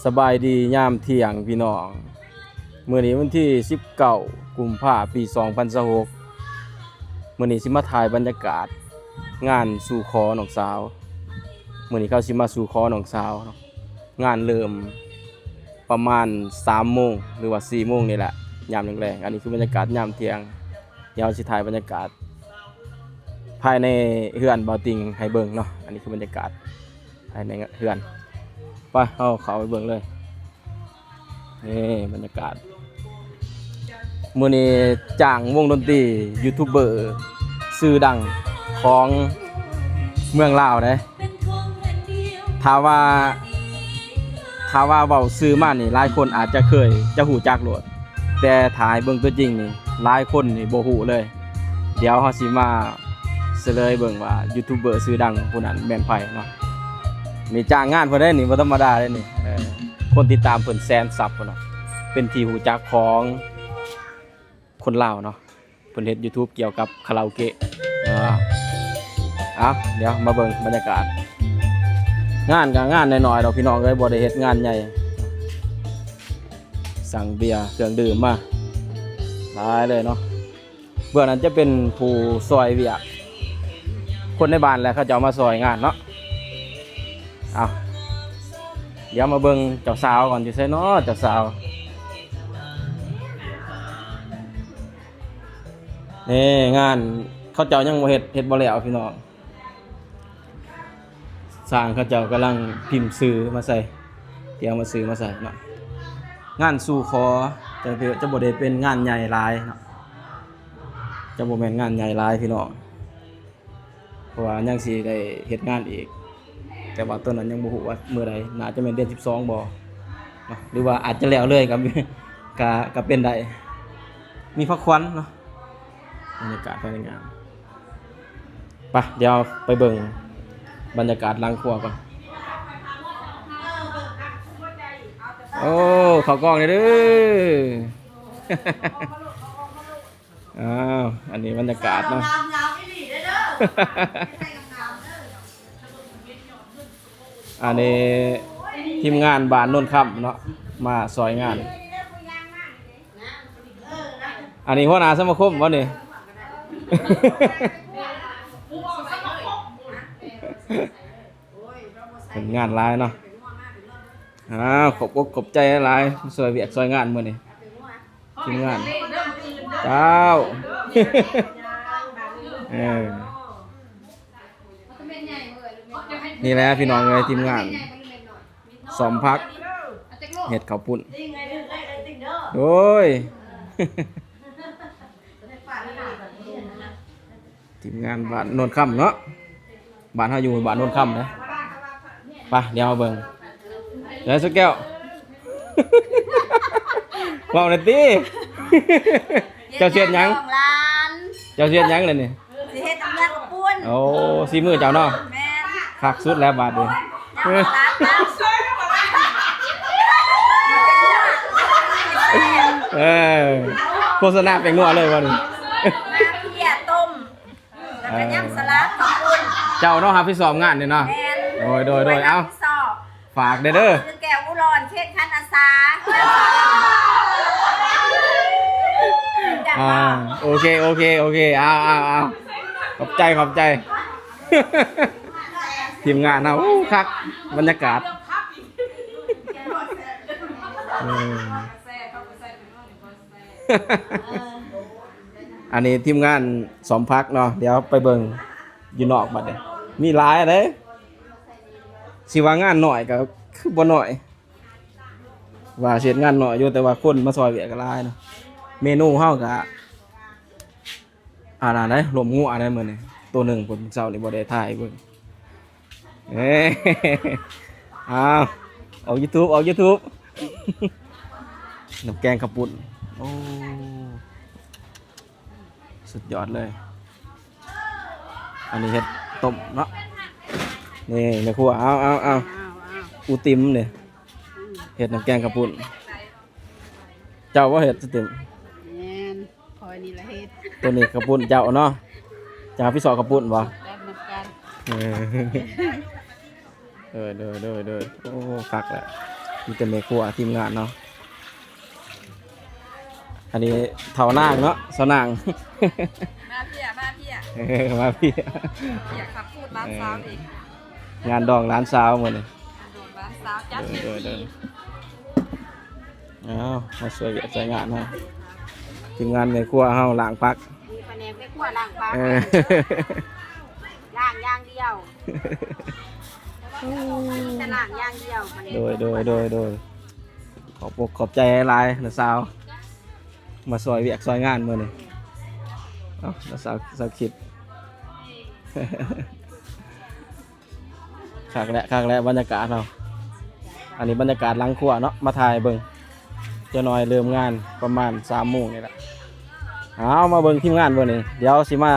ສະບາຍດີຍາມທ່ຽງພີ່ນ້ອງ, ມື້ນີ້ວັນທີສິບເກົ້າ ກຸມພາ ປີສອງພັນຊາວຫົກ. ມື້ນີ້ຊິມາຖ່າຍບັນຍາກາດງານສູ່ຂໍນ້ອງສາວ. ມື້ນີ້ເຂົາຊິມາສູ່ຂໍນ້ອງສາວເນາະ. ງານເລີ່ມປະມານສາມໂມງ ຫຼືວ່າສີ່ໂມງນີ້ແຫຼະ ຍາມແລງໆ. ອັນນີ້ຄືບັນຍາກາດຍາມທ່ຽງ. ດຽວເຮົາຊິຖ່າຍບັນຍາກາດພາຍໃນເຮືອນບ່າວຕິ່ງໃຫ້ເບິ່ງເນາະ. ອັນນີ້ຄືບັນຍາກາດ ພາຍໃນເຮືອນ. ໄປ ເຮົາເຂົ້າໄປເບິ່ງເລີຍ. ນີ້ບັນຍາກາດ ມື້ນີ້ຈ້າງວົງດົນຕີຢູທູບເບີຊື່ດັງຂອງເມືອງລາວເດ້. ຖ້າວ່າ ຖ້າວ່າເວົ້າຊື່ມານີ້ ຫຼາຍຄົນອາດຈະເຄີຍ ຈະຮູ້ຈັກໂລດ. ແຕ່ຖ້າໃຫ້ເບິ່ງຕົວຈິງນີ້ ຫຼາຍຄົນນີ້ບໍ່ຮູ້ເລີຍ. ດຽວເຮົາຊິມາສະເຫຼີຍເບິ່ງວ່າຢູທູບເບີຊື່ດັງຜູ້ນັ້ນແມ່ນໃຜເນາະ. ນີ້ຈ້າງງານເພິ່ນເດ້ນີ້ ບໍ່ທຳມະດາເດ້ນີ້. ເອີ ຄົນຕິດຕາມເພິ່ນແສນຊັບພຸ້ນເນາະ. ເປັນທີ່ຮູ້ຈັກຂອງຄົນລາວເນາະ. ເພິ່ນເຮັດຢູທູບກ່ຽວກັບຄາຣາໂອເກະ. ເອີ ເອົາ ດຽວມາເບິ່ງບັນຍາກາດ. ງານກໍງານນ້ອຍໆດອກພີ່ນ້ອງເອີຍ ບໍ່ໄດ້ເຮັດງານໃຫຍ່. ສັ່ງເບຍເຄື່ອງດື່ມມາຫຼາຍເລີຍເນາະ. ເບື້ອງນັ້ນຈະເປັນຜູ້ຊ່ອຍວຽກ ຄົນໃນບ້ານແຫຼະ ເຂົາເຈົ້າມາຊ່ອຍງານເນາະ. ເອົາ ດຽວມາເບິ່ງເຈົ້າສາວກ່ອນ ຢູ່ໃສເນາະເຈົ້າສາວ. ນີ້ງານເຂົາເຈົ້າຍັງບໍ່ເຮັດ ເຮັດບໍ່ແລ້ວພີ່ນ້ອງ. ຊ່າງເຂົາເຈົ້າກຳລັງພິມຊື່ມາໃສ່ ຕຽມເອົາຊື່ມາໃສ່ເນາະ. ງານສູ່ຂໍຈະ ຈະບໍ່ໄດ້ເປັນງານໃຫຍ່ຫຼາຍເນາະ ຈະບໍ່ແມ່ນງານໃຫຍ່ຫຼາຍພີ່ນ້ອງ ເພາະວ່າຍັງຊິໄດ້ເຮັດງານອີກ. ແຕ່ວ່າຕອນນັ້ນຍັງບໍ່ຮູ້ວ່າມື້ໃດ ໜ້າຈະແມ່ນເດືອນສິບສອງບໍ່ເນາະ ຫຼືວ່າອາດຈະແລ້ວເລີຍກໍ ກໍ ກໍເປັນໄດ້. ມີພະຄວັນເນາະ. ບັນຍາກາດພາຍໃນງານ. ໄປ ດຽວໄປເບິ່ງບັນຍາກາດຫຼັງຄົວກ່ອນ. ໂອ້ ເຂົ້າກ້ອງເດີ. ອ້າວ ອັນນີ້ບັນຍາກາດເນາະ. ອັນນີ້ທີມງານບ້ານໂນນຄຳເນາະ ມາຊ່ອຍງານ. ອັນນີ້ຫົວໜ້າສະມາຄົມບໍ່ນີ້? ເປັນງານຫຼາຍເນາະ. ອ້າວ ຂອບອົກຂອບໃຈຫຼາຍ ມາຊ່ວຍວຽກຊ່ວຍງານມື້ນີ້ ທີມງານ. ເຈົ້າ ເອີ ນີ້ແຫຼະພີ່ນ້ອງເອີຍ ທີມງານ ສ້ອມຜັກ ເຮັດເຂົ້າປຸ້ນ. ໂດຍ ທີມງານບ້ານໂນນຄຳເນາະ. ບ້ານເຮົາຢູ່ບ້ານໂນນຄຳເດ້. ໄປ ດຽວເຮົາເບິ່ງ. ເອີ ສຸດແກ້ວ ເວົ້າໜ່ອຍຕິ. ເຈົ້າຊິເຮັດຫຍັງ? ເຈົ້າຊິເຮັດຫຍັງລະນີ້? ຊິເຮັດນ້ຳເມືອງເຂົ້າປຸ້ນ. ໂອ້ ສີມືເຈົ້າເນາະ. ແມ່ນ. ຄັກສຸດແລ້ວບາດນີ້. ເອີ ໂຄສະນາແປ້ງນົວເລີຍບາດນີ້. ມາເພຍຕົ້ມ ແລ້ວກໍຍຳສະຫຼັດເຂົ້າປຸ້ນ. ເຈົ້າເນາະຮັບຜິດຊອບງານນີ້ເນາະ. ແມ່ນ. ໂດຍ ໂດຍ ໂດຍ. ເອົາ ຮັບຜິດຊອບ. ຝາກແດ່ເດີ. ແກ້ວອຸດອນ ເຂດຄັນອາສາ. ອ່າ ໂອເຄ ໂອເຄ ໂອເຄ. ເອົາ ເອົາ ເອົາ ຂອບໃຈ ຂອບໃຈ. ທີມງານເຮົາ ໂອ້ ຄັກ ບັນຍາກາດ. ເອີ ອັນນີ້ທີມງານສ້ອມຜັກເນາະ. ດຽວໄປເບິ່ງຢູ່ນອກບັດນີ້ ມີຫຼາຍເດ້. ຊິວ່າງານໜ້ອຍກໍຄືບໍ່ໜ້ອຍ. ວ່າຊິເຮັດງານໜ້ອຍຢູ່ ແຕ່ວ່າຄົນມາຊ່ອຍວຽກກໍຫຼາຍເນາະ. ເມນູເຮົາກໍອັນນັ້ນເດ້ ລົມງົວເດ້ມື້ນີ້ ໂຕໜຶ່ງພຸ້ນ. ເຊົ້ານີ້ບໍ່ໄດ້ຖ່າຍເບິ່ງ. ເອີ ອ້າວ ອອກຢູທູບ ອອກຢູທູບ. ນ້ຳແກງເຂົ້າປຸ້ນ. ໂອ້ ສຸດຍອດເລີຍ. ອັນນີ້ເຮັດຕົ້ມເນາະ. ນີ້ແມ່ຄົວ. ເອົາ ເອົາ ເອົາ ອາ ອູຕິມນີ້ ເຮັດນ້ຳແກງເຂົ້າປຸ້ນ. ເຈົ້າບໍ່ເຮັດ ສະຕິມ? ແມ່ນ ຂ້ອຍນີ້ລະເຮັດ. ໂຕນີ້ເຂົ້າປຸ້ນເຈົ້າເນາະ. ເຈົ້າຮັບຜິດຊອບເຂົ້າປຸ້ນບໍ່? ກັນນຳກັນ. ເອີ ເອີ ໂດຍ ໂດຍ ໂດຍ. ໂອ້ ຄັກແຫຼະ. ມີແຕ່ແມ່ຄົວທີມງານເນາະ. ອັນນີ້ເຖົ້ານາງເນາະ ສາວນາງ ມາເພຍ ມາເພຍ ເອີ ມາເພຍ ຢາກຂັບພູດຫຼານສາວອີກ ເອີ ງານດອງຫຼານສາວມື້ນີ້ ງານດອງຫຼານສາວຈັດເຕັມທີ່. ເອີ ເອີ ເອີ ເອົາ ມາຊ່ວຍວຽກຊ່ວຍງານເນາະ ທີມງານແມ່ຄົວເຮົາລ້າງຜັກ ມີພະແນກແມ່ຄົວລ້າງຜັກ ເອີ ລ້າງຢ່າງດຽວ ມີແຕ່ລ້າງຢ່າງດຽວ ໂດຍ ໂດຍ ໂດຍ ໂດຍ ຂອບອົກຂອບໃຈຫຼາຍໆ ນ້າສາວ ມາຊ່ອຍວຽກຊ່ອຍງານມື້ນີ້. ເອົ້າ ນ້າສາວ ສາວຄິດ ຄັກແຫຼະ ຄັກແຫຼະ ບັນຍາກາດເຮົາ. ອັນນີ້ບັນຍາກາດຫຼັງຄົວເນາະ ມາຖ່າຍເບິ່ງ. ຈັກໜ່ອຍເລີ່ມງານປະມານສາມໂມງນີ້ແຫຼະ. ເອົາ ມາເບິ່ງທີມງານເບິ່ງນີ້ ດຽວຊິມາ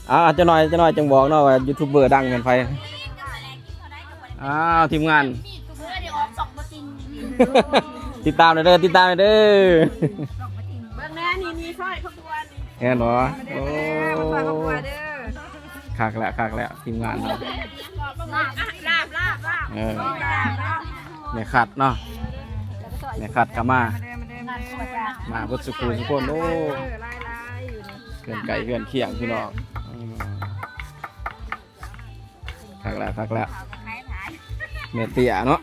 ເອົາ ຈັກໜ່ອຍ ຈັກໜ່ອຍຈຶ່ງບອກເນາະວ່າຢູທູບເບີດັງແມ່ນໃຜ. ເອົາ ທີມງານ ຕິດຕາມແດ່ເດີ ຕິດຕາມແດ່ເດີ. ເບິ່ງແດ່ ນີ້ ນີ້ ຊ່ອຍຂະບວນນີ້ ແມ່ນບໍ່? ໂອ້ ມາຊ່ອຍຂະບວນເດີ. ຄັກແລ້ວ ຄັກແລ້ວ ທີມງານເຮົາ ລາບ ລາບ ລາບ ເອີ ແມ່ຄັດເນາະ ແມ່ຄັດກໍມາ ມາເບິດສູ່ຜູ້ສູ່ຄົນ. ໂອ້ ເພື່ອນໃກ້ເພື່ອນຄຽງພີ່ນ້ອງ ເອີ ຄັກແລ້ວ ຄັກແລ້ວ ແມ່ເຕ້ຍເນາະ.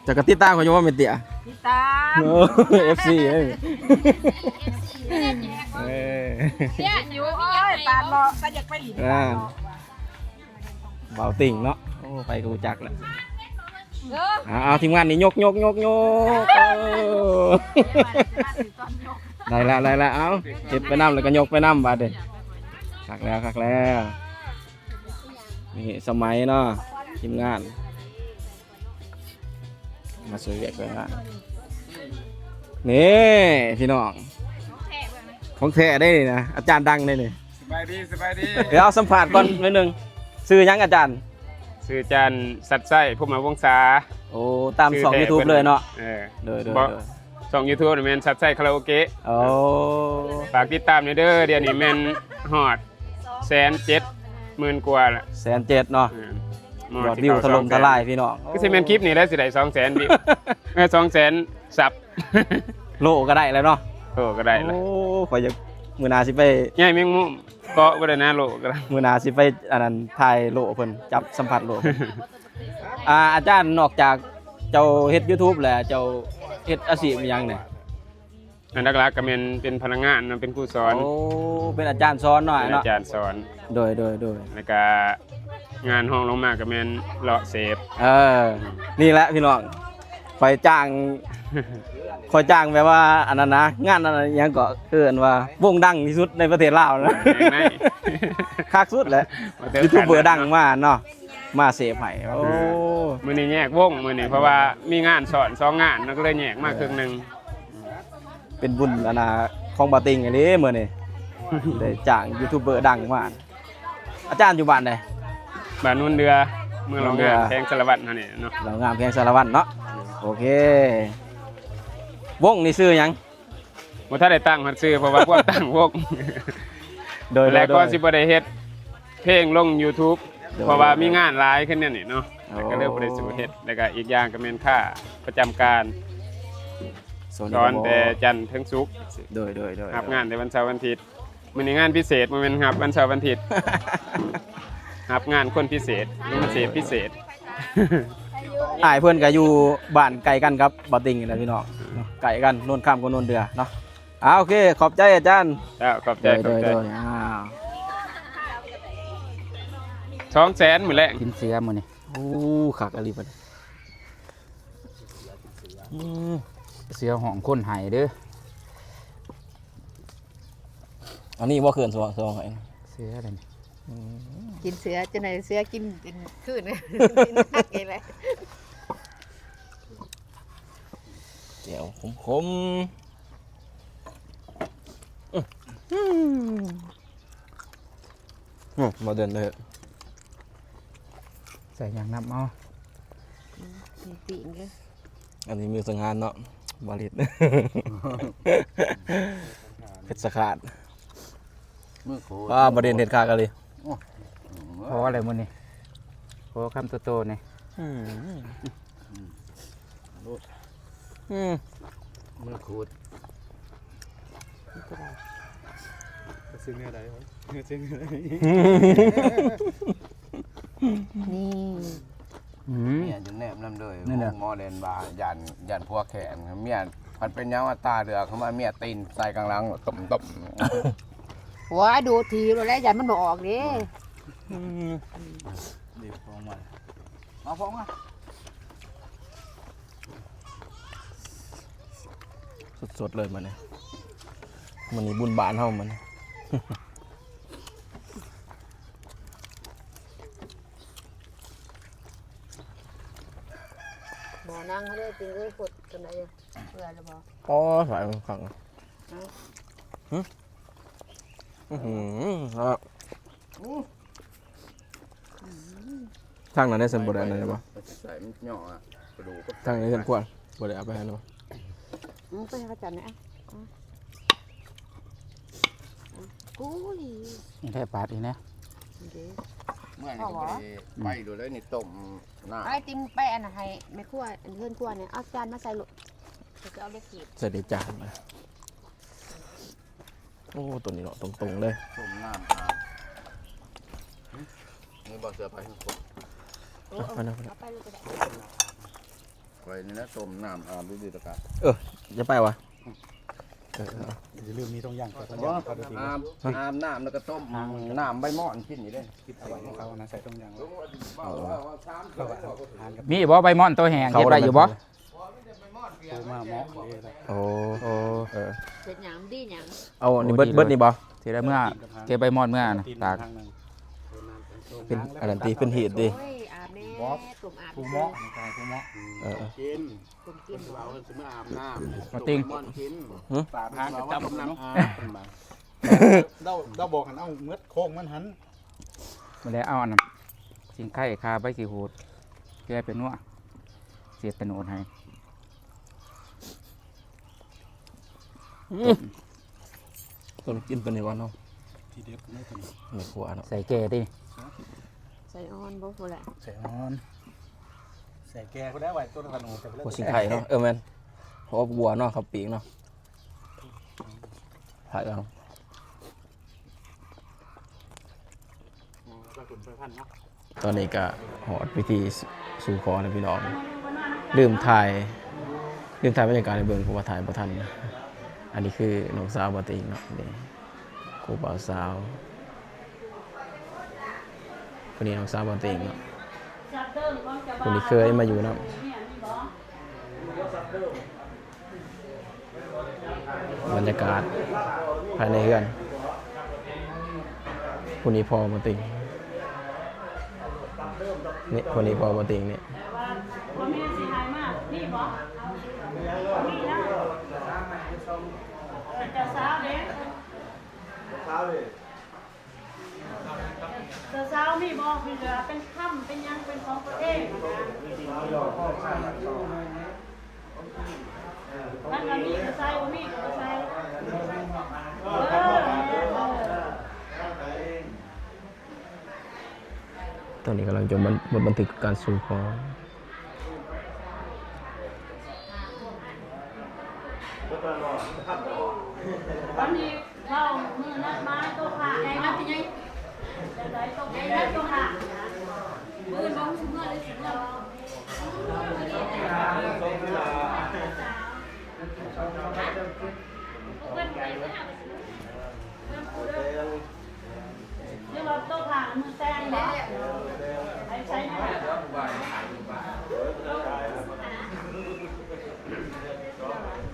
ເຈົ້າກໍຕິດຕາມຂ້ອຍຢູ່ບໍ່ແມ່ເຕ້ຍ? ຕິດຕາມ ໂອ້ ເອັຟຊີ ເອີ ເອີ ຢູ່ ໂອ້ຍ ປານເລາະ ກໍຢາກໄປຫຼິ້ນ ອ່າ ປານເລາະ ເບົາຕິ່ງເນາະ ໂອ້ ໃຜກໍຮູ້ຈັກແຫຼະ. ເອີ ເອົາ ເອົາ ທີມງານນີ້ຍົກ ຍົກ ຍົກ ຍົກ ເອີ ໄດ້ລະ ໄດ້ລະ ເອົາ ເຮັດໄປນຳ ແລ້ວກໍຍົກໄປນຳບາດນີ້. ຄັກແລ້ວ ຄັກແລ້ວ ນີ້ສະໄໝເນາະ ທີມງານ ມາຊ່ວຍວຽກຊ່ວຍງານ. ນີ້ພີ່ນ້ອງ ຂອງແທ້ເດ້ນີ້ນະ ອາຈານດັງເດ້ນີ້. ສະບາຍດີ ສະບາຍດີ ເອີ ເອົາສຳພາດກ່ອນໜ້ອຍໜຶ່ງ ຊື່ຫຍັງອາຈານ? ຊື່ອາຈານສັດໄຊ ພົມມະວົງສາ. ໂອ້ ຕາມຊ່ອງຢູທູບເລີຍເນາະ? ເອີ ໂດຍ ໂດຍ ບໍ່ ໂດຍ ຊ່ອງຢູທູບນີ້ແມ່ນສັດໄຊຄາຣາໂອເກະ. ໂອ້ ຝາກຕິດຕາມແດ່ເດີ ດຽວນີ້ແມ່ນຮອດແສນເຈັດໝື່ນກວ່າລະ ແສນເຈັດເນາະ. ເອີ ຍອດວິວຖະຫຼົ່ມທະລາຍພີ່ນ້ອງ. ຄືຊິແມ່ນຄລິບນີ້ແຫຼະ ຊິໄດ້ສອງແສນວິວ ເອີ ສອງແສນຊັບ. ໂລກໍໄດ້ແລ້ວເນາະ ໂລກໍໄດ້ແລ້ວ. ໂອ້ ຂ້ອຍຢາກ ມື້ໜ້າຊິໄປ ໃຫຍ່ແມງມຸມເກາະບໍ່ໄດ້ນະ ໂລກໍໄດ້. ມື້ໜ້າຊິໄປອັນນັ້ນ ຖ່າຍໂລເພິ່ນ ຈັບສຳຜັດໂລເພິ່ນ. ອ່າ ອາຈານ ນອກຈາກເຈົ້າເຮັດຢູທູບແລ້ວ ເຈົ້າເຮັດອາຊີບອີ່ຫຍັງແດ່? ອັນຫຼັກໆກໍແມ່ນເປັນພະນັກງານເນາະ ເປັນຄູສອນ. ໂອ້ ເປັນອາຈານສອນເນາະ ເປັນອາຈານສອນ. ໂດຍ ໂດຍ ໂດຍ ແລ້ວກໍງານຮອງລົງມາກໍແມ່ນເລາະເສບ. ເອີ ນີ້ແຫຼະພີ່ນ້ອງ ຂ້ອຍຈ້າງ ຂ້ອຍຈ້າງແບບວ່າອັນນັ້ນນະ ງານອັນນັ້ນ ອີ່ຫຍັງເກາະ ເອີ້ນວ່າວົງດັງທີ່ສຸດໃນປະເທດລາວນະ. ຄັກສຸດແຫຼະ ຢູທູບເບີດັງມາເນາະ ມາເສບໃຫ້. ໂອ້ ມື້ນີ້ແຍກວົງ ມື້ນີ້ ເພາະວ່າມີງານຊ້ອນສອງງານເນາະ ກໍເລີຍແຍກມາເຄິ່ງໜຶ່ງ. ເປັນບຸນອັນນ່າຂອງບ່າວຕິ່ງອີ່ຫຼີມື້ນີ້ ໄດ້ຈ້າງຢູທູບເບີດັງມາ. ອາຈານຢູ່ບ້ານໃດ? ບ້ານໂນນເດືອ ເມືອງເລົ່າງາມ ແຂວງສາລະວັນເຮົານີ້ເນາະ. ເລົ່າງາມ ແຂວງສາລະວັນເນາະ. ໂອເຄ ວົງນີ້ຊື່ຫຍັງ? ບໍ່ທັນໄດ້ຕັ້ງຮອດຊື່ ເພາະວ່າພວກຕັ້ງວົງ. ໂດຍ ແລະ ໂດຍ ກໍຊິບໍ່ໄດ້ເຮັດເພງລົງຢູທູບ ໂດຍ ເພາະວ່າ ໂດຍ ມີງານຫຼາຍຂຶ້ນແນວນີ້ເນາະ. ໂອ້ ແລ້ວກໍເລີຍບໍ່ໄດ້ສູ່ເຮັດ ແລ້ວກໍອີກຢ່າງກໍແມ່ນຄ່າປະຈຳການ ສອນແຕ່ຈັນເຖິງສຸກ. ໂດຍ ໂດຍ ໂດຍ ຮັບງານແຕ່ວັນເສົາວັນອາທິດ. ມື້ນີ້ງານພິເສດ ບໍ່ແມ່ນຮັບວັນເສົາວັນອາທິດ ຮັບງານຄົນພິເສດ ມີເສບພິເສດ. ອ້າຍເພິ່ນກໍຢູ່ບ້ານໃກ້ກັນກັບບ່າວຕິ່ງນີ້ແຫຼະພີ່ນ້ອງ ໃກ້ກັນ ໂນນຄຳກັບໂນນເດືອເນາະ. ອ່າ ໂອເຄ ຂອບໃຈອາຈານ. ເຈົ້າ ຂອບໃຈ ໂດຍ ຂອບໃຈ ໂດຍ ໂດຍ. ອ່າ ສອງແສນມື້ແລງ ກິນເສືອມື້ນີ້. ໂອ້ ຄັກອີ່ຫຼີບັດນີ້. ອືມ ເສືອຫ້ອງຄົນໄຫ້ເດີ. ອັນນີ້ບໍ່ເຂື່ອນສະຫວ່າງ ສະຫວ່າງໄຫ ເສືອໃດນີ້? ອືມ ກິນເສືອຈັ່ງໃດ ເສືອກິນເປັນຄືນ ກິນຄັກເອງແຫຼະ. ແຈ່ວຂົມໆ. ອືມ ອືມ ບໍ່ເດັ່ນເລີຍ. ໃສ່ຫຍັງນຳເອົາ? ມີປີ້ງເດີ. ອັນນີ້ມືສັງຫານເນາະ ບໍ່ລິດ. ເພັດສະຂາດ ມືໂຄ ວ້າ ບໍ່ເດັ່ນເຮັດຄາກະລີ. ໂອ້ ພໍແລ້ວມື້ນີ້ ພໍຄຳໂຕໆນີ້. ອືມ ອືມ ໂລດ ອືມ ມືຂູດ ມັນກໍໄດ້ ກໍຊິແນວໃດວະ ຊິແນວໃດ ນີ້ ອືມ ເມຍຈົນແນບນຳເລີຍ ນີ້ນະ ໂອ້ ໝໍແລ່ນວ່າຢ້ານ ຢ້ານຜົວແຄ້ນ ເມຍພັດເປັນຫຍັງວ່າຕາເຫຼືອກ ເຂົ້າມາເມຍຕີນໃສ່ກາງຫຼັງ ຕົມໆ ໂອ້ຍ ດູດຖີບໂລດແຫຼະ ຢ້ານມັນບໍ່ອອກເດ້ ອືມ ອືມ ນີ້ຟອງມາ ມາຟອງມາ ສົດໆເລີຍມື້ນີ້ ມື້ນີ້ບຸນບ້ານເຮົາມື້ນີ້ ບໍ່ນັ່ງເລີຍ ຕິງເອີຍ ຄົດກັນໄດ້ເອີຍ ເປື່ອຍແລ້ວບໍ່? ອໍ ໃສ່ມັນຄັກ ຫື ອືຫື ທາງນັ້ນໄດ້ຊັ້ນບໍ່ໄດ້ອັນນັ້ນບໍ່? ໃສ່ມັນຫຍໍ້ອະ ກະດູກ ທາງນີ້ເຮືອນຄວນ ບໍ່ໄດ້ເອົາໄປໃຫ້ເນາະ ອືມ ໄປໃຫ້ເຂົາເຈົ້າແດ່ ອະ ອະ ໂອ້ຍ ນີ້ແທ້ປາດອີກແນະ ເດ້ ເມື່ອນີ້ກໍບໍ່ໄດ້ໄປໂດນເລີຍນີ້ ຕົ້ມນ້ຳ ເອົາໄອຕິມໄປອັນນັ້ນໃຫ້ແມ່ຄົວ ອັນເຮືອນຄົວນີ້ ເອົາຈານມາໃສ່ໂລດ ເຂົາຈະເອົາໄດ້ກີບ ໃສ່ໄດ້ຈານ ໂອ້ ຕົວນີ້ເນາະ ຕົງໆເລີຍ ຕົ້ມນ້ຳອາບ ນີ້ບໍ່ເສືອໄປ ເອົາ ເອົາ ເອົາ ເອົາໄປໂລດກໍໄດ້ ຂ້ອຍນີ້ນະ ຕົ້ມນ້ຳອາບດີໆ ຕະກະ ເອີ ຈະໄປວະ ເອີ ເອີ ຢ່າລືມມີຖົງຢາງ ເອົາ ອາບ ອາບນ້ຳແລ້ວກໍຕົ້ມນ້ຳໃບມ່ອນກິນນີ້ເດ້ ເອົາໄວ້ໃຫ້ເຂົານະ ໃສ່ຖົງຢາງໄວ້ ເອົາ ເອົາ ມີບໍ່ໃບມ່ອນໂຕແຫ້ງ ເຮັດໄດ້ຢູ່ບໍ່? ໂຕມາເໝາະເດ້ ໂອ້ ໂອ້ ເອີ ເຮັດຫຍັງ ດີຫຍັງ ເອົານີ້ເບິດ ເບິດນີ້ບໍ່? ຊິໄດ້ເມືອ ເກັບໃບມ່ອນເມືອນະ ຕາກ ເປັນອັນນັ້ນຕິ ເປັນຮີດຕິ ໂອ້ຍ ອາບແດ່ ຕົ້ມອາບ ຜູ້ເໝາະ ໃຫ້ຜູ້ເໝາະ ເອີ ເອີ ກິນ ຄົນກິນ ເພິ່ນວ່າເພິ່ນຊິມາອາບນ້ຳ ມາຕິງ ໃຫ້ໝອນກິນ ຫື ປາກຫາງກະຈັບເນາະ ເຮົາ ເຮົາບອກຫັ້ນ ເອົາໝົດໂຄກມັນຫັ້ນ ມາແລ້ວ ເອົາອັນນັ້ນ ຊິງໄຄ ຄາໃບຂີ້ຫູດ ແກ່ເປັນນົວ ເສດຕະໂນດໃຫ້ ອືມ ຕ້ອງກິນຕົວນີ້ກ່ອນເນາະ ທີເດັດເລີຍຕົວນີ້ ແມ່ຄົວເນາະ ໃສ່ແກ່ຕິ ໃສ່ອ່ອນບໍ່ ພຸ້ນແຫຼະ ໃສ່ອ່ອນ ໃສ່ແກ່ພຸ້ນແຫຼະ ໄວ້ຕົວຕະໂນດ ໂອ້ ຊິງໄຄເນາະ ເອີ ແມ່ນ ເຮົາອົບງົວເນາະ ເຂົ້າປີກເນາະ ໄຂ່ເອົາ ຕອນນີ້ກະຮອດພິທີສູ່ຂໍແລ້ວພີ່ນ້ອງ ລືມຖ່າຍ ລືມຖ່າຍບັນຍາກາດໃຫ້ເບິ່ງ ເພາະວ່າຖ່າຍບໍ່ທັນ ອັນນີ້ຄືນ້ອງສາວບ່າວຕິງເນາະ ນີ້ຄູ່ບ່າວສາວ ຜູ້ນີ້ນ້ອງສາວບ່າວຕິງເນາະ ຜູ້ນີ້ເຄີຍມາຢູ່ນຳ. ບັນຍາກາດພາຍໃນເຮືອນ ຜູ້ນີ້ພໍ່ບ່າວຕິງ ນີ້ ຜູ້ນີ້ພໍ່ບ່າວຕິງນີ້ ເຈົ້າສາວມີບໍ່? ມີເຫຼືອເປັນຄຳເປັນຫຍັງ ເປັນຂອງຕົວເອງນະ ຄັນວ່າມີກໍໃສ່ ບໍ່ມີກໍບໍ່ໃສ່ ເອີ ເອີ ເອີ ຕອນນີ້ກຳລັງຈະບັນ ບົດບັນທຶກການສູ່ຂໍ. ວັນນີ້ເວົ້າມື້ນັດມາໂຕຂ້າໃຫຍ່ມາຕິໃຫຍ່ ຈັ່ງໃດໂຕໃຫຍ່ມາໂຕຂ້າ ມື້ອື່ນບໍ່ຮູ້ຊິເມືອຫຼືຊິເມືອ ເພິ່ນໄປເມືອ ເມືອ ຫຼືວ່າໂຕຜ່ານມື້ແຕ່ງບໍ່? ໄປໃສແນ່?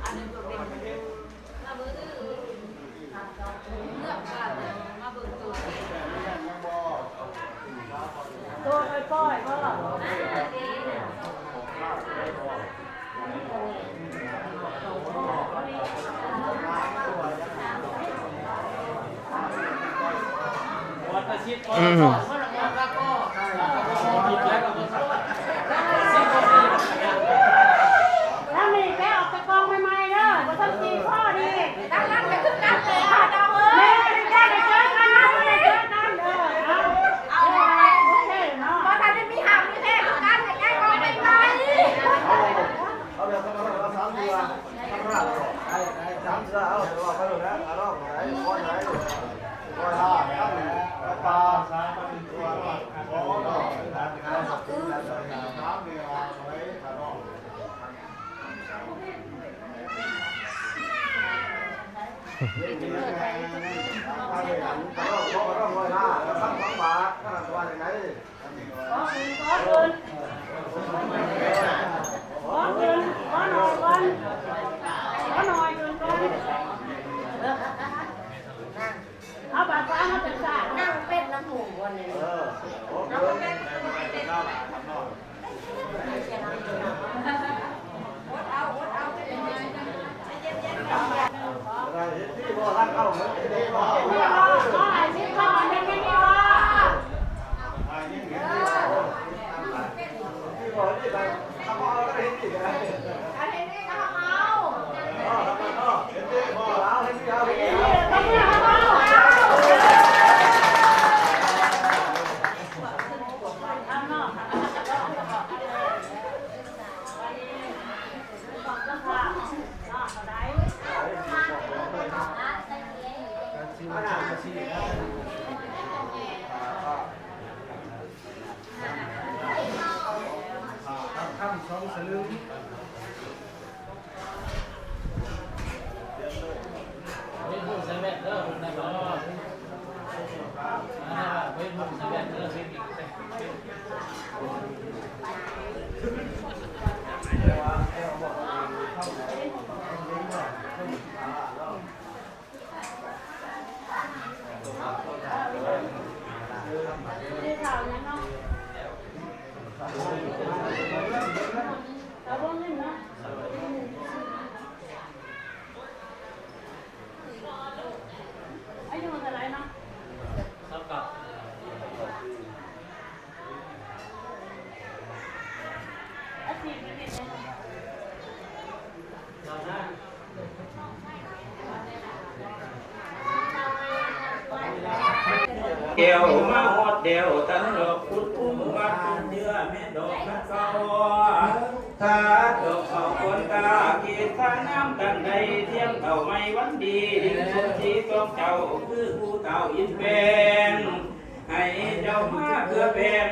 ອັນນີ້ກໍເປັນ ມາເບິ່ງ ເມືອງບ້ານ ມາເບິ່ງໂຕ ໂຕປ່ອຍໆບໍ່? ອືມ ທາງນີ້ແກະອອກຈາກກ່ອງໃໝ່ໆເດີ ບໍ່ທັນຈີ່ພໍດີ ຕັ້ງຫຼັງກໍຄືກັນແຫຼະ ດາວເອີຍ ແມ່ນ ໄດ້ເຈີກັນເນາະ ໄດ້ເຈີກັນ ເອີ ເອົາ ເອົາ ເອົາ ໂອເຄເນາະ ບໍ່ທັນໄດ້ມີຫາມີແທ້ຄືກັນ ໃຫ້ແກະ ຂອຂຶ້ນ ຂໍຂຶ້ນ ຂໍຂຶ້ນ ຂໍໜ້ອຍກ່ອນ ຂໍໜ້ອຍຂຶ້ນກ່ອນ ເອົາບາດຟ້າມາເປັນສາດ ນັ່ງເປັນນຳໝູ່ບ່ອນນີ້ ເອີ ນັ່ງເປັນ ແກ້ວມາຮອດແລ້ວ ທັນດອກຄຸດຄຸ້ມ ວ່າເຈື່ອແມ່ນດອກນາເກົ່າ ຖ້າດອກເຂົ້າຄົນກາ ເກດສາງາມກັນໄດ້ ທຽມເຂົ້າໃໝ່ວັນດີ ດິນສົມສີສອງເຈົ້າ ຄືຜູ້ເຖົ້າອິນແປງ ໃຫ້ເຈົ້າມາເພື່ອແພງ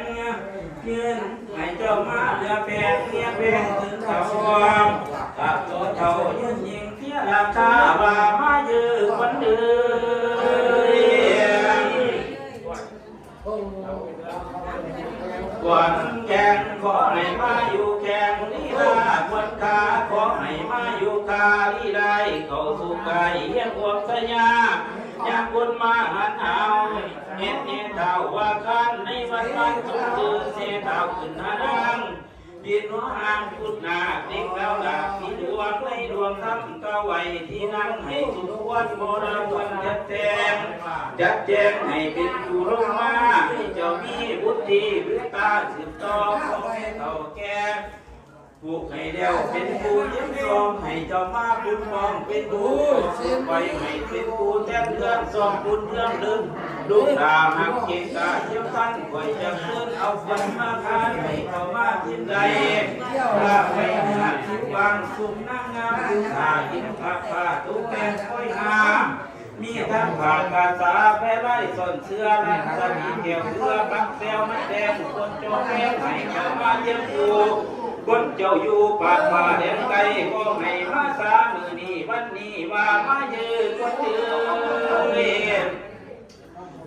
ຍື່ນ ໃຫ້ເຈົ້າມາເພື່ອແພງ ເພງຄືນເຂົາ ກັບໂຕເຖົ້າຢືນຍິງເສຍລາຄາ ວ່າມາຢືນວັນເດືອນ ກວນແກ່ນ ຂໍໃຫ້ມາຢູ່ແກ່ນລີລາ ກວນກາ ຂໍໃຫ້ມາຢູ່ກາລີລາ ເຂົ້າສູ່ກາຍຮຽນຄວາມສະຫຍາ ຍາມຄົນມາຫັນຫາວ ເຮັດແນ່ທ້າວວ່າຄານໃນວັດບ້ານສົມຊື່ ແນ່ທ້າວຂຶ້ນຫານາງ ປີນຫົວອ່າງພຸດນາກ ເດັກດາວດາກສີດວງ ໃນດວງທຳກ່າວໄວ້ ທີ່ນັ່ງໃຫ້ສົມຄວນ ບໍ່ລະຄວນຈັດແຈງ ຈັດແຈງໃຫ້ເປັນຜູ້ລົງມາ ໃຫ້ເຈົ້າມີວຸດທິເມດຕາສືບຕໍ່ ຂອງແມ່ເຖົ້າແກ່ ຜູກໃຫ້ແລ້ວເປັນຜູ້ຮຽນສອນ ໃຫ້ເຈົ້າມາບຸນປ້ອງເປັນຜູ້ໄວ້ ໃຫ້ເປັນຜູ້ແທນເຮືອນ ສອງບຸນເຮືອນເລີນ ລູກຫຼານຮັກເກງກາຮຽມທັນ ຂ້ອຍຈະເຊີນເອົາຄົນມາຂາຍ ໃຫ້ເຂົ້າມາກິນໄດ້ ລາບໄວ້ເນື້ອທີ່ວາງສຸມນາງງາມ ຜູ້ຖ້າກິນຜ້າຜ້າຕົກແຕ່ງຄອຍຫາ ມີທັງຜ້າກະສາ ແພລາຍ ສ້ອນເສື້ອ ລັນສະດີ ແກ້ວເຮືອ ປັກແຊວ ມັນແດງ ຄົນເຈົ້າແພງ ໃຫ້ເຈົ້າມາຮຽນຮູ້ ຄົນເຈົ້າຢູ່ປາກຟ້າແດນໄກ ກໍໃຫ້ມາສາມື້ນີ້ວັນນີ້ ວ່າມາເຢີຄົນເອີຍ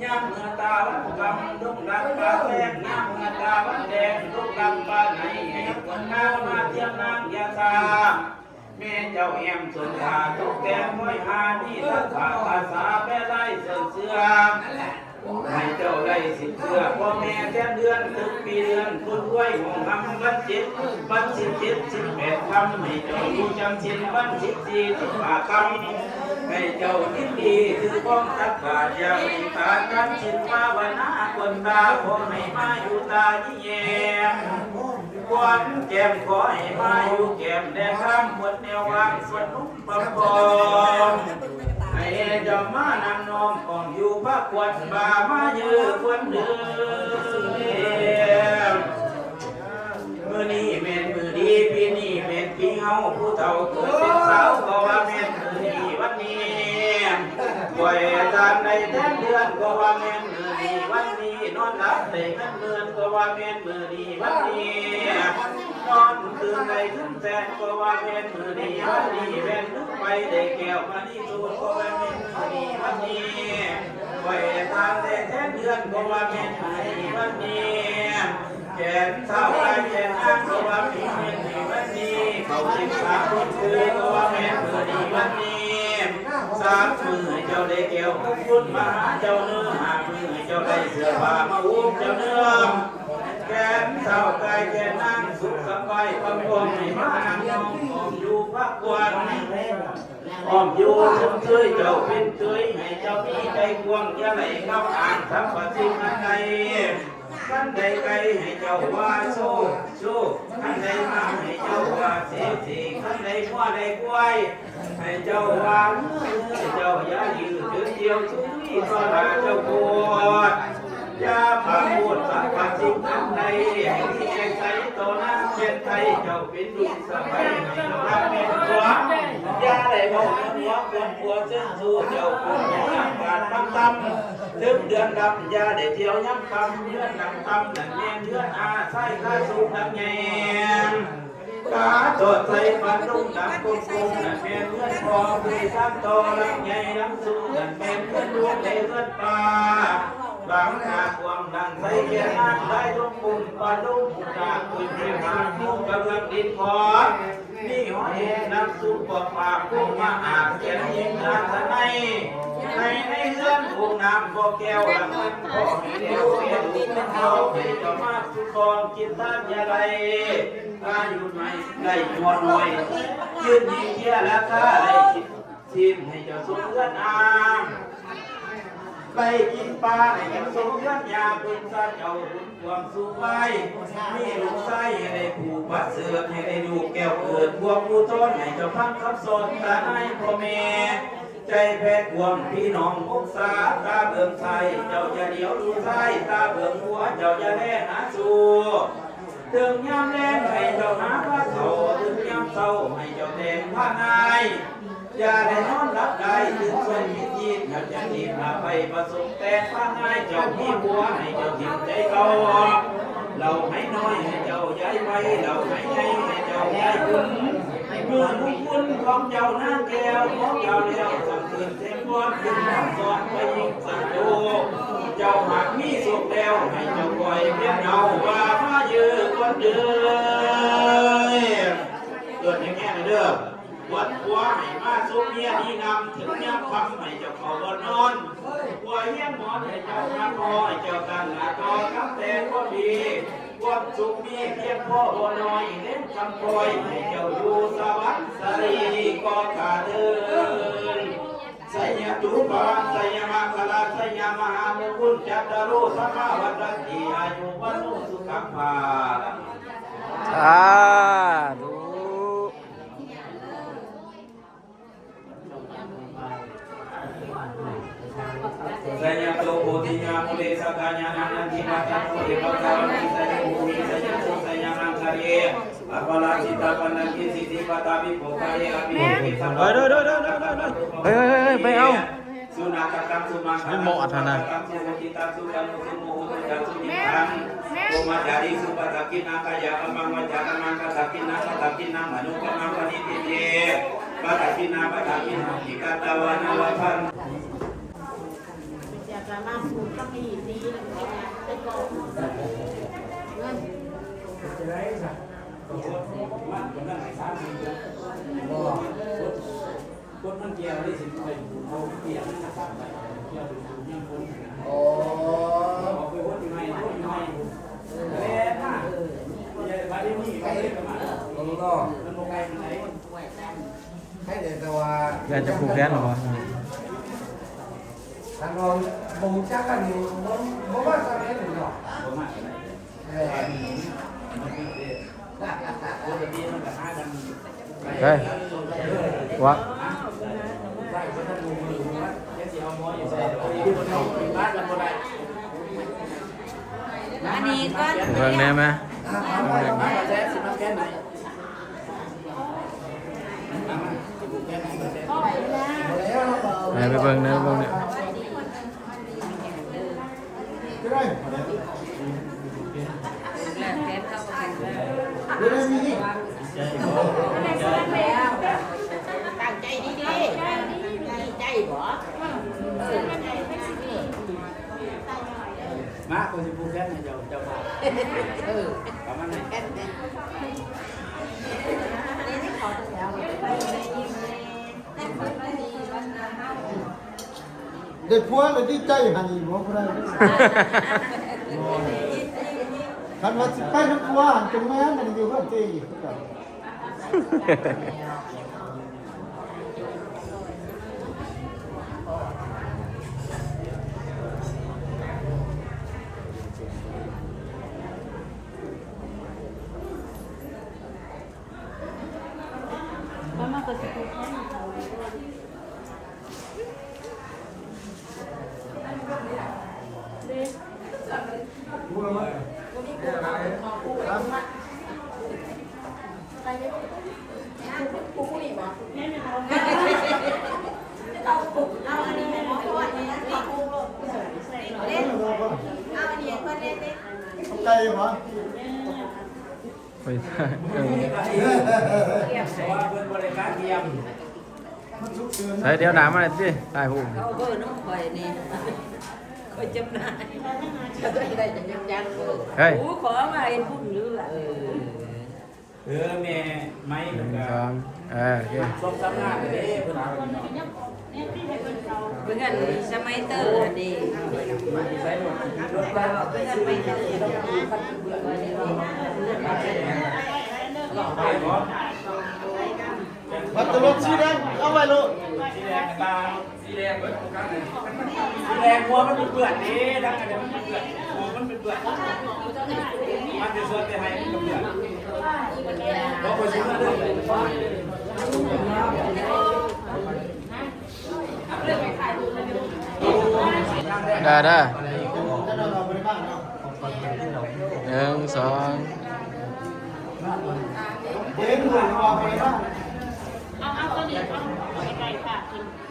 ຍາມເມື່ອຕາວັນຄ່ຳ ດົງດັງປ່າແຊງ ຍາມເມື່ອຕາວັນແດງ ດົງດັງປ່າໃນ ໃຫ້ຄົນງາມມາທຽມນາງຢ່າຊ້າ ແມ່ເຈົ້າແອ້ມສົນທາ ຕົກແຕ່ງຄອຍຫາ ມີທັງຜ້າກະສາ ແພລາຍ ເສື້ອເສື້ອ ໃຫ້ເຈົ້າໄດ້ສິບເທື່ອ ພໍ່ແມ່ແທນເດືອນ ຕຶກປີເດືອນ ຄົນລວຍຫ້ອງຮຳ ວັນເຈັດ ວັນສິບເຈັດ ສິບແປດຄ່ຳ ໃຫ້ເຈົ້າຢູ່ຈຳສິນ ວັນສິບສີ່ ສິບຫ້າຄ່ຳ ໃຫ້ເຈົ້າຍິນດີ ຖືຄອງຕັກບາດ ຢ່າໄດ້ຂາດການສິນ ພາວະນາ ຄົນຕາ ຂໍໃຫ້ມາຢູ່ຕາຍິງແຍງ ຄວາມແຈ່ມ ຂໍໃຫ້ມາຢູ່ແກ້ມແລະຄາມ ຄົນແນວວາງ ສ່ວນໜຸ່ມ ປະຄອງ ໃຫ້ເຈົ້າມານັ່ງນ້ອມກອງຢູ່ພະຄວັນ ບາມາເຢີຄວັນເດີ ມື້ນີ້ແມ່ນມື້ດີ ປີນີ້ແມ່ນປີເຮົາ ຜູ້ເຖົ້າເກີດເປັນສາວ ກໍວ່າແມ່ນມື້ນີ້ວັນນີ້ ໄຫວ້ທານໄດ້ແທນເດືອນ ກໍວ່າແມ່ນມື້ນີ້ວັນນີ້ ນອນຫຼັບໄດ້ເງິນໝື່ນ ກໍວ່າແມ່ນມື້ນີ້ວັນນີ້ ນອນຕື່ນໄດ້ຂຶ້ນແສນ ກໍວ່າແມ່ນມື້ນີ້ວັນນີ້ ແມ່ນລືມໄປໄດ້ແກ້ວມະນີສູດ ກໍວ່າແມ່ນມື້ນີ້ວັນນີ້ ໄຫວ້ທ່ານໄດ້ແທນເດືອນ ກໍວ່າແມ່ນມື້ນີ້ວັນນີ້ ແຂນທ້າວກາຍແຂນນາງ ກໍວ່າມີມື້ນີ້ວັນນີ້ ເຂົ້າຈິບຕາຄົນຄື ກໍວ່າແມ່ນມື້ນີ້ວັນນີ້ ສາມມື້ເຈົ້າໄດ້ແກ້ວມຸກຄຸນມາຫາເຈົ້າເນີ ຫ້າມື້ເຈົ້າໄດ້ເສື້ອຜ້າມາໂອບເຈົ້າເນີ ແຂນທ້າວກາຍແຂນນາງສຸກສະບາຍ ປະຄອງໃຫ້ມານັ່ງນອງ ອ້ອມຢູ່ພັກຜ່ອນ ອ້ອມຢູ່ຊົມເຊີຍເຈົ້າເປັນເຄີຍ ໃຫ້ເຈົ້າມີໃຈກວ້າງ ຢ່າໄຫຼກັບອ້າງທັບປະສິດອັນໃດ ຄັນໃດໄກ່ໃຫ້ເຈົ້າວ່າໂຊ ໂຊ ຄັນໃດມ້າໃຫ້ເຈົ້າວ່າເສ ເສ ຄັນໃດງົວໃດຄວາຍ ໃຫ້ເຈົ້າວ່າງື ເຈົ້າຢ່າຢືດເດີ ດຽວສຸຍຕໍ່ໜ້າເຈົ້າໂພດ ຢ່າປາໂມດສຳປະສິດອັນໃດ ໃຫ້ມີໃຈໃສຕໍ່ນາງແມ່ນໄທ ເຈົ້າເປັນລູກສະໃພ້ໃຫ້ລະວັງແມ່ນຜົວ ຢ່າໄດ້ເວົ້າເລື່ອງຫົວຄວາມຜົວເຊີນຊູ ເຈົ້າຄົນບໍ່ຮັກບາດຄຳຕ່ຳ ເຖິງເດືອນດຳ ຢ່າໄດ້ທ່ຽວຍາມຄ່ຳ ເຮືອນຫຼັງຕ່ຳນັ້ນແມ່ນເຮືອນອາ ຊາຍຄາສູງຫຼັງໃຫຍ່ ກາໂຕໃສ່ປັນລຸງດຳກົງໆ ນັ້ນແມ່ນເຮືອນພໍ່ຜູ້ສ້າງຕໍ່ຫຼັງໃຫຍ່ຫຼັງສູງ ນັ້ນແມ່ນເຮືອນຫຼວງໃນເຮືອນປ່າ ຫຼັງໜ້າກວ້າງຫຼັງໃສແກ່ນາງຊາຍດົງປຸ້ມ ປາລຸງຜູ້ຕາປືນເປັນຫາກມຸງກຳລັງດິນຂອນ ມີຫອຍແຫ່ງນຳສູ່ປອກປາກ ພວກມະຫາດແກ່ນຍິງອາສະໄນ ໃນໃນເຮືອນອົງນ້ຳບໍ່ແກ້ວ ຫຼັງນັ້ນຂໍໃຫ້ແລ້ວແກ່ລູກເຂົາ ໃຫ້ເຈົ້າມາຄຸ້ມຄອງ ຄິດທານຢ່າໄດ້ ອາຍຸໃໝ່ໄດ້ຫົວໜ້ອຍ ຢືນຍິງເຄຍລາຄາໄດ້ ຊີ້ນໃຫ້ເຈົ້າສົມເຮືອນອາ ໄລ່ກິນປາໃຫ້ເຈົ້າສົມເຮືອນຍາ ເພິ່ນສາເຈົ້າບຸນຄວາມສຸກຫຼາຍ ມີລູກຊາຍໃຫ້ໄດ້ຜູ້ປະເສີດ ໃຫ້ໄດ້ລູກແກ້ວເກີດ ພວກຜູ້ສອນໃຫ້ເຈົ້າຟັງຄຳສອນ ຕານາຍພໍ່ແມ່ ໃຈແພກວ້າງພີ່ນ້ອງອົກສາ ຕາເບິ່ງຊາຍເຈົ້າຢ່າຫຼຽວດູຊາຍ ຕາເບິ່ງຫົວເຈົ້າຢ່າແລຫາຊູ ເຖິງຍາມແລງໃຫ້ເຈົ້າຫາພາເຂົ້າ ເຖິງຍາມເຊົ້າໃຫ້ເຈົ້າແຕ່ງພານາຍ ຢ່າໄດ້ນອນຫຼັບໄດ້ຕື່ນຊ່ວຍຄິດຄິດ ເຈົ້າຈະຄິດມາໄປປະສົງແຕ່ງພານາຍ ເຈົ້າມີຜົວໃຫ້ເຈົ້າຖິ້ມໃຈເກົ່າ ເລົ່າໃຫ້ນ້ອຍໃຫ້ເຈົ້າຢາຍໄວ ເລົ່າໃຫ້ໃຫຍ່ໃຫ້ເຈົ້າຢາຍຄຸນ ເມື່ອບຸນຄຸນຂອງເຈົ້ານາງແກ້ວ ຂອງເຈົ້າແລ້ວສຳເພິ່ນ ເສມວອນຂຶ້ນສອນໄປຍິງສັນໂຕ ເຈົ້າຫາກມີໂຊກແລ້ວ ໃຫ້ເຈົ້າຄອຍພຽງເອົາວ່າມາເຢີອກ່ອນເດີ ເອີ້ນແຮງໆເດີ ຄວນຜົວໃຫ້ມາສົມເມຍດີນຳ ເຖິງຍາມຄ່ຳໃຫ້ເຈົ້າເຂົ້າບ່ອນນອນ ຜົວຮຽງໝອນໃຫ້ເຈົ້ານອນ ຂໍໃຫ້ເຈົ້າຕັ້ງໜ້າຕໍ່ກັບແຕ່ຄວາມດີ ຄວາມສຸກມີພຽງພໍບໍ່ໜ້ອຍ ແຮງຄຳຄອຍໃຫ້ເຈົ້າຢູ່ສະຫວັນສະລີກໍກະເດີນ ໄຊຍະຕູປະວັງ ໄຊຍະມັງຄະລາ ໄຊຍະມະຫາມຸງຄຸນ ຈັດຕາໂລ ສະມາວັດດັນຕິ ອາຍຸວັນໂນ ສຸຂັງພະລັງ ສາທຸ. ໄຊຍະໂຕໂພທິຍາ ມູເລ ສັກກາຍານັງ ນັນທິວາຕະໂນ ເອວະຕະວັນຕິ ໄຊຍະພູມິ ໄຊຍະໂຕ ໄຊຍະມັງຄະເລ ອະປະລາຊິຕາປັນນະກິ ສິດທິປະຕາວິໂພຄະເລ ອະພິເນເກ ເຮີ້ຍ ເຮີ້ຍ ເຮີ້ຍ ໄປເອົາ ສຸນາຄະຕັງ ສຸມັງຄະຕັງ ສຸພະຄະຕັງ ສຸໂຫຕິຕັງ ສຸຕະໂນ ສຸໂມໂຫຕຸ ຈັກສຸຍິດທັງ ໂອມາຈາລິ ສຸປະທັກຂິນາ ກາຍະກຳມັງ ວາຈາກຳມັງ ປະທັກຂິນາ ປະທັກຂິນາ ມະໂນກຳມັງ ປະນິທິດເທ ປະທັກຂິນາ ປະທັກຂິນາ ຕິກາຕະວານາ ວະພັນ ຄົນມັນແກ່ວໄດ້ສິໄປເອົາເປຍມັນມາສັກໄປ ແກ້ວເປັນບຸນຍາມຄົນ ອໍ ອອກໄປຫົດຢູ່ໃນ ຫົດຢູ່ໃນ ແລ່ນມາ ເອີ ໄປເດ້ນີ້ ໄປເດ້ມາ ເອີ ມັນບໍ່ໄກປານໃດ ໃຫ້ແຕ່ວ່າ ຢາກຈະຜູກແຂນບໍ່? ຄັນວ່າບໍ່ຮູ້ຈັກກັນນີ້ ບໍ່ ບໍ່ມາສັກແມ່ນເນາະ ບໍ່ມາປານໃດ ເອີ ມັນຄືເດ້ ປົກກະຕິມັນກະຫາກັນ ເອີ ວະ ອັນນີ້ກ່ອນ ເບິ່ງແດ່ແມະ ໃຫ້ໄປເບິ່ງເດີ ເບິ່ງເດີ. ແລ້ວແຂນເຂົາກໍເປັນແບບ ຕັ້ງໃຈດີໆ ດີໃຈບໍ່? ເອີ ມາ ຂ້ອຍຊິຜູກແຂນໃຫ້ເຈົ້າ ເຈົ້າພາ ເອີ ປະມານນັ້ນ. ໄດ້ຜົວແລ້ວດີໃຈໃຫ້ບໍ່? ບໍ່ໄດ້ ຄັນວ່າຊິໄປນຳຜົວຫັ້ນ ຈົງແມ່ນມັນຢູ່ເຮືອນຕົວເອງຄືເກົ່າ. ໄກບໍ່? ໄປ ເອີ ເພາະວ່າເພິ່ນບໍ່ໄດ້ກະກຽມ. ໃສ່ ດຽວໜ້າມານີ້ຕິ ຖ່າຍຮູບ. ເອົາເບີນ້ອງຂ້ອຍນີ້ ຂ້ອຍຈຳໜ່າຍ ຈະໄດ້ຈັກຈັກເບີ. ເຮີ້ຍ ໂອ້ ຂໍວ່າເຮັດບຸນຫຼືວ່າ ເອີ ເອີ ແມ່ໄມ້ ໜຶ່ງ ສອງ ເອີ ໂອເຄ ສອງສາມງານເດ້ ເພິ່ນເອົາ ເບິ່ງອັນສະໄມເຕີອັນນີ້ ເບິ່ງອັນໄມເຕີ ໄປບໍ່? ບັດຕະລົດສີແດງ ເອົາໄວ້ໂລດ ສີແດງ ສີແດງ ຫົວມັນເປື້ອນເດ້ ທັງອັນນັ້ນມັນເປື້ອນ ຫົວມັນເປື້ອນ ມັນຈະຊວນໄປໃຫ້ມັນເປື້ອນ ບໍ່ຄ່ອຍຊິເມືອເດີ. ໄດ້ ໄດ້ ໜຶ່ງ ສອງ ເອົາ ເອົາຕົວນີ້ ເອົາໄປຝາກເພິ່ນ.